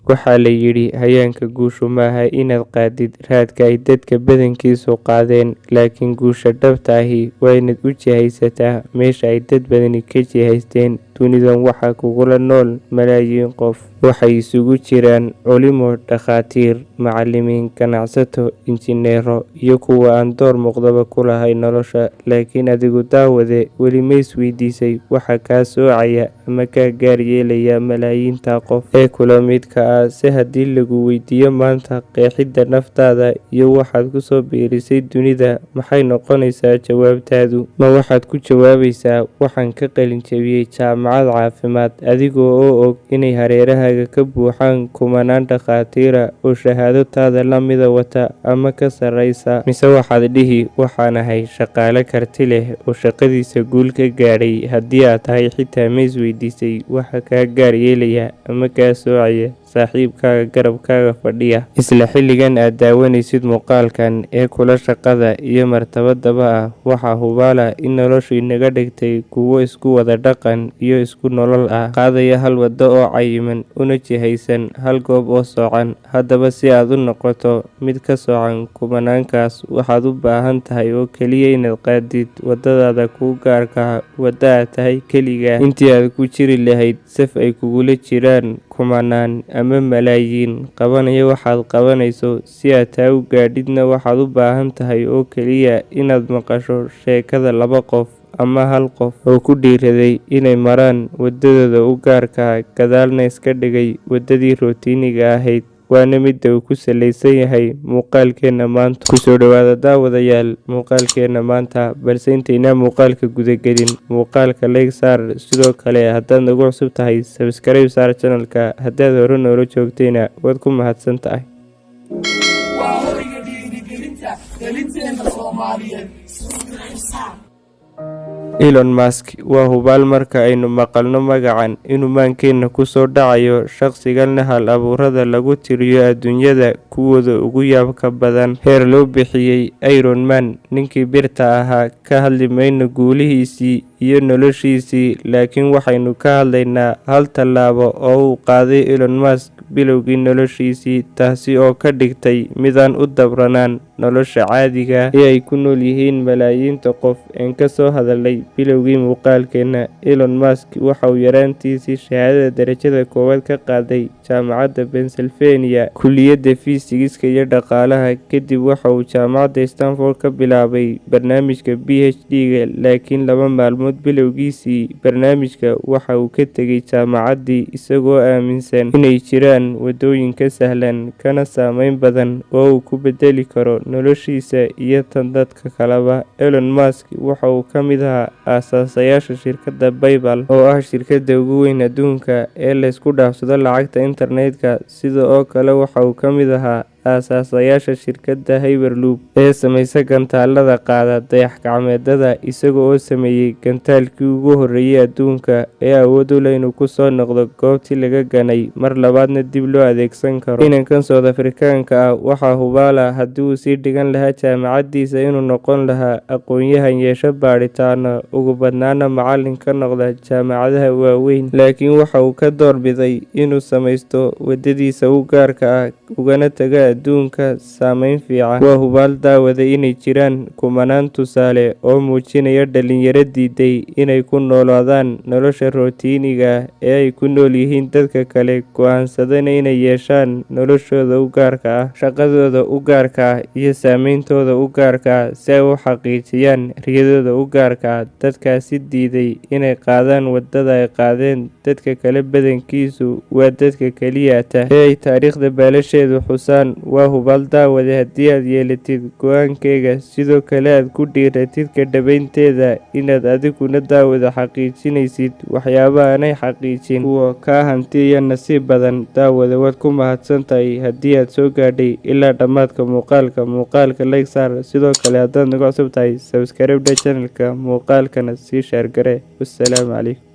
Waxaa la yidhi, hayaanka guushu maaha inaad qaadid raadka ay dadka badankiisu qaadeen, laakiin guusha dhabta ahi waa inaad u jihaysataa meesha ay dad badani ka jihaysteen. Dunidan waxaa kugula nool malaayiin qof. Waxay isugu jiraan culimo, dhakhaatiir, macallimiin, ganacsato, injineero iyo kuwa aan door muuqdaba ku lahayn nolosha. Laakiin adigu, daawade, weli ma isweydiisay waxa kaa soocaya ama kaa gaar yeelaya malaayiinta qof ee kula midka ah? Se haddii lagu weydiiyo maanta qeexidda naftaada iyo waxaad ku soo biirisay dunida, maxay noqonaysaa jawaabtaadu? Ma waxaad ku jawaabaysaa, "Waxaan ka qalin jebiyey jaamacad caafimaad," adigoo oo og inay hareerahaaga ka buuxaan kumanaan dhakhaatiira oo shahaado taada la mida wata ama ka sarreysa? Mise waxaad dhihi, "Waxaan ahay shaqaale karti leh oo shaqadiisa guul ka gaadhay"? Haddii aad tahay, xitaa ma isweydiisay waxa kaa gaar yeelaya ama kaa soocaya saaxiibkaaga garabkaaga fadhiya isla xilligan aad daawanaysid muuqaalkan ee kula shaqada iyo martabadaba ah? Waxaa hubaala in noloshu inaga dhigtay kuwo isku wada dhaqan iyo isku nolol ah, qaadaya hal waddo oo cayiman, una jihaysan hal goob oo soocan. Haddaba, si aad u noqoto mid ka soocan kumanaankaas, waxaad u baahan tahay oo keliya inaad qaadid waddadaada kuu gaarka, waddo aad tahay keligaa. Intii aad ku jiri lahayd saf ay kugula jiraan kumanaan ama malaayiin qabanaya waxaad qabanayso, si aad taa u gaadhidna waxaad u baahan tahay oo keliya inaad maqasho sheekada laba qof ama hal qof oo ku dhiiraday inay maraan waddadooda u gaarka, gadaalna iska dhigay waddadii rootiiniga ahayd. Waana midda uu ku salaysan yahay muuqaalkeena maanta. Kusoo dhawaada, daawadayaal, muuqaalkeena maanta. Balse intaynaa muuqaalka gudagelin, muuqaalka like saar. Sidoo kale, haddaad nagu cusub tahay, subscribe saar channelka. Haddaad hore noola joogtayna, waad ku mahadsan tahay. Waa hoyga dhiirigelinta dhalinteenna Soomaaliyeed. Elon Musk. Waa hubaal marka aynu maqalno magacan inuu maankeenna kusoo dhacayo shaqsigan leh hal abuurada lagu tiriyo adduunyada kuwooda ugu yaabka badan, heer loo bixiyey Iron Man, ninkii birta ahaa. Ka hadli mayno guulihiisii iyo noloshiisii, laakiin waxaynu ka hadlaynaa hal tallaabo oo uu qaaday Elon Musk bilowgii noloshiisii, taasi oo ka dhigtay midaan u dabranaan nolosha caadiga ee ay ku nool yihiin malaayiinta qof een ka soo hadalnay bilowgii muuqaalkeena. Elon Musk waxa uu yaraantiisii shahaadada darajada koowaad ka qaaday Jaamacadda Pennsylvania, kulliyadda fiisigiska iyo dhaqaalaha. Kadib waxa uu Jaamacadda Stanford ka bilaabay barnaamijka PhD-ga, laakiin 2 maalmood bilowgiisii barnaamijka waxa uu ka tegay jaamacaddii, isagoo aaminsan inay jiraan waddooyin ka sahlan kana saameyn badan oo uu ku bedeli karo noloshiisa iyo tan dadka kaleba. Elon Musk waxa uu ka mid ahaa aasaasayaasha shirkadda PayPal, oo ah shirkadda ugu weyn adduunka ee laysku dhaafsado lacagta internetka. Sida oo kale, waxa uu ka mid ahaa aasaasayaasha shirkadda Hyperloop ee sameysa gantaalada qaada dayax gacmeedada, isaga oo sameeyey gantaalkii ugu horreeyay adduunka ee awood u leh inuu kusoo noqdo goobtii laga ganay, mar labaadna dib loo adeegsan karo. Inankan South Afrikaanka ah waxaa hubaala haddii uu sii dhigan lahaa jaamacaddiisa inuu noqon lahaa aqoon-yahan yeesho baadhitaano, ugu badnaana macallin ka noqda jaamacadaha waaweyn. Laakiin waxa uu ka doorbiday inuu sameysto waddadiisa u gaarka ah, ugana tago adduunka saameyn fiican. Waa hubaal, daawada, inay jiraan kumanaan tusaale oo muujinaya dhalinyaro diiday inay ku noolaadaan nolosha rootiiniga ah ee ay ku nool yihiin dadka kale, go'aansadana inay yeeshaan noloshooda u gaarka ah, shaqadooda u gaarka ah iyo saameyntooda u gaarka ah, si ay u xaqiijiyaan riyadooda u gaarka ah. Dadkaasi diiday inay qaadaan waddada ay qaadeen dadka kale badankiisu waa dadka keliyata ee ay taariikhda baalasheedu xusaan. Waa hubaal, daawade, haddii aad yeelatid go'aankeyga, sidoo kale aad ku dhiiratid ka dhabaynteeda, inaad adiguna, daawada, xaqiijinaysid waxyaaba aanay xaqiijin kuwa kaa hanti iyo nasiib badan. Daawade, waad ku mahadsan tahay haddii aad soo gaadhay ilaa dhammaadka muuqaalka. Muuqaalka like saar. Sidoo kale, haddaad nagu cusub tahay, subscribe channelka, muuqaalkana sii share garee. Wassalaamu calaykum.